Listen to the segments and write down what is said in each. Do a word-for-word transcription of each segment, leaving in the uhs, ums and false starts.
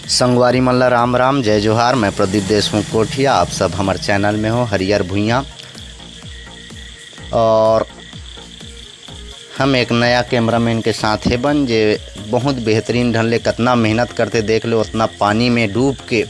संगवारी मन ला राम राम, जय जोहार। मैं प्रदीप देशमुख कोठिया, आप सब हमर चैनल में हो, हरियर भुइयां। और हम एक नया कैमरामैन के साथ हे बन, जे बहुत बेहतरीन ढंग ले कतना मेहनत करथे, देख लो, उतना पानी में डूब के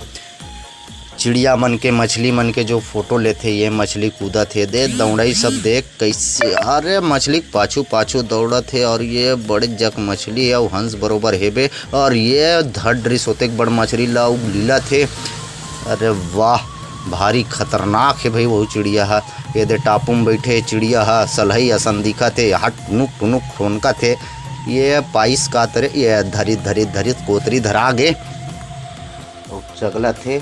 चिड़िया मन के, मछली मन के जो फोटो लेथे। ये मछली कूदत हे, दे दौड़ई सब देख कैसे, अरे मछली के पाछू पाछू दौड़त हे। और ये बड़े जक मछली हे, अउ हंस बरोबर हेबे। और ये धड़ रिस ओतेक बड़ मछली ला अउ लीलत हे। अरे वाह, भारी खतरनाक हे भाई वो चिड़िया हा। ये दे टापू में बैठे चिड़िया हा, सलहई असन दिखत हे, हा टुनुक टुनुक ठोनकत हे। ये पाइस का तरे, ये धरी धरी धरी कोतरी धरा गे। अउ चगलत हे,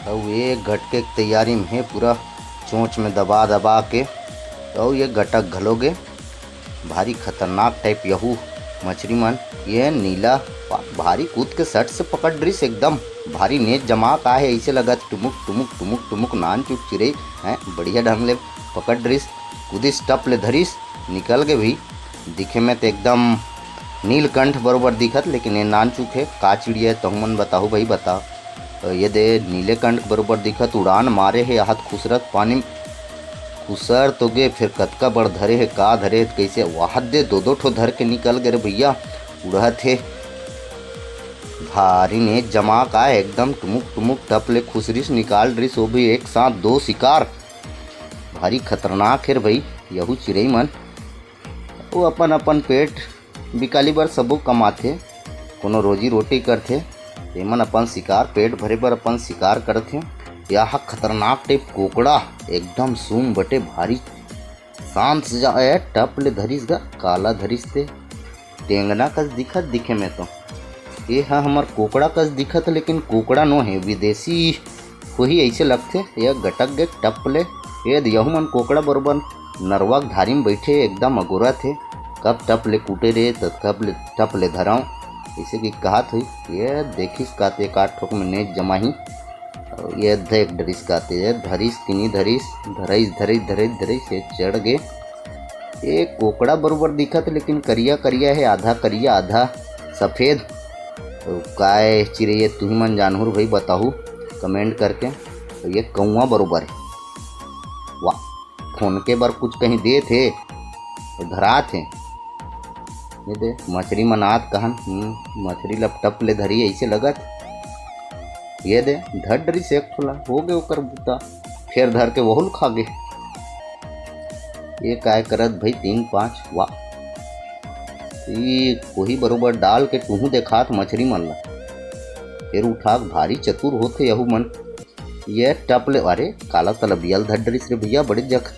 अउ एक गटके के तैयारी में हे, पूरा चोंच में दबा दबा के। अउ ये गटक घलो गे, भारी खतरनाक टाइप यहू मछरी मन। ये नीला पा-, भारी कूद के सट से पकड़ रिस, एकदम भारी नेज जमा का हे, ऐसे लगत टुमुक टुमुक टुमुक टुमुक नान चुक चिरई हैं, बढ़िया ढंग ले पकड़ रिस, कूदिस टप ले धरिस, निकल गे भी। दिखे में तो एकदम नीलकंठ बरोबर दिखत, लेकिन ये नान चुक हे। का चिड़िया हे, तहु मन बताहू भाई, बताओ। ये दे नीलेकंठ बरोबर दिखत, उड़ान मारे हे, आहत खुसरत पानी में खुसर तो गे, फिर कतका बड़ धरे हे, का धरे हे, कैसे, वाह दे, दो दो ठो धर के निकल गे रे भैया, उड़त हे। भारी ने जमा का एकदम टुमुक टुमुक टप ले खुसरिस, निकाल रिस, वो भी एक साथ दो शिकार। भारी खतरनाक हे रे भाई, यहू चिरई मन। वो अपन अपन पेट बिकाली बर सबो कमाथे, कोनो रोजी रोटी करथे, तेमन अपन शिकार, पेट भरे बर अपन शिकार करथे। यह खतरनाक टाइप कोकड़ा, एकदम सूम बटे भारी, शांत से जा, ए, टप ले धरिस गा, काला धरिस ते, टेंगना कस दिखत दिखे में तो। ये हा हमर कोकड़ा कस दिखत, लेकिन कोकड़ा नो हे, विदेशी होही ऐसे लगथे। ये गटक गे टप ले, ये दे यहू मन कोकड़ा बरोबर नरवा के धारी में बैठे एकदम अगोरत हे। कब टप ले कूटे रे, त कब ले टप ले धराऊं, ऐसे कि कहत हुई। ये देखिस काते एक आध ठोक में नेज जमाही। अउ ये देख डरिस काते, ये धरिस कि नी धरिस, धरइस, धरइस, धरइस, धरइस, ये चढ़ गे। ये कोकड़ा बरोबर दिखत, लेकिन करिया करिया हे, आधा करिया, आधा सफेद। तो काय चिरई ए, तुही मन जानहू भाई, बताहू comment करके। तो ये कौआ बरोबर हे। वाह, खोनके बर कुछ कहीं देत हे, तो धरात हे। ये दे, मछरी मनात कहन, हम्म, मछरी ल टप ले धरी, ऐसे लगत। ये दे, धर डरिस एक ठो ला, हो गे ओकर बूता, फेर धर के वहू ल खा गे। ये काय करत भाई, तीन पाँच, वाह। ई कोही बरोबर डाल के टुहू देखात मछरी मन ला। फेर उठा के, भारी चतुर होथे यहू मन। ये टप ले, अरे, काला तलबिया ल धर डरिस रे भैया, बड़े जख।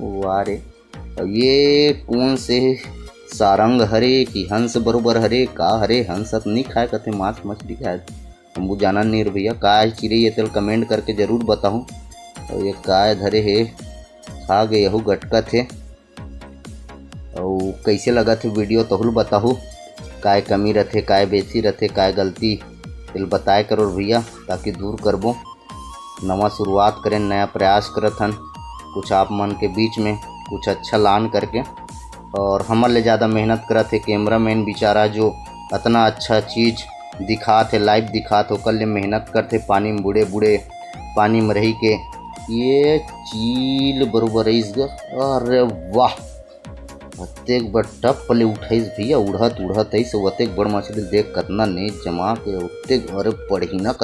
वाह रे, अब ये कौन से सारंग हरे कि हंस बरोबर हरे, का हरे? हंस ह त नहीं खाए कथे, मांस मछली खाए। हमू जानन नहीं रे भैया, का हे चिरई ए, तेल comment करके जरूर बताहू। और ये काय धरे हे, खा गे, यहू गटकत हे। अउ कैसे लगत हे video, तहू ल बताहू। काय कमी रथे, काय बेसी रथे, काय गलती, तेल बताए करो रे भैया, ताकि दूर करबो। नवा शुरुआत करें, नया प्रयास करत हन, कुछ आप मन के बीच में कुछ अच्छा लान करके। और हमर ले ज़्यादा मेहनत करत हे cameraman बेचारा, जो अतना अच्छा चीज़ दिखात हे, live दिखात हे, ओकर ले मेहनत करथे, पानी में बूड़े बूड़े, पानी में रही के। ये चील बरोबर अइस ग, अरे वाह, अतेक बड़ टप ले उठाइस भैया, उड़त उड़त अइस, अतेक बड़ मछली देख, कतना नेज जमा के, अतेक, अरे पढ़ी ना कस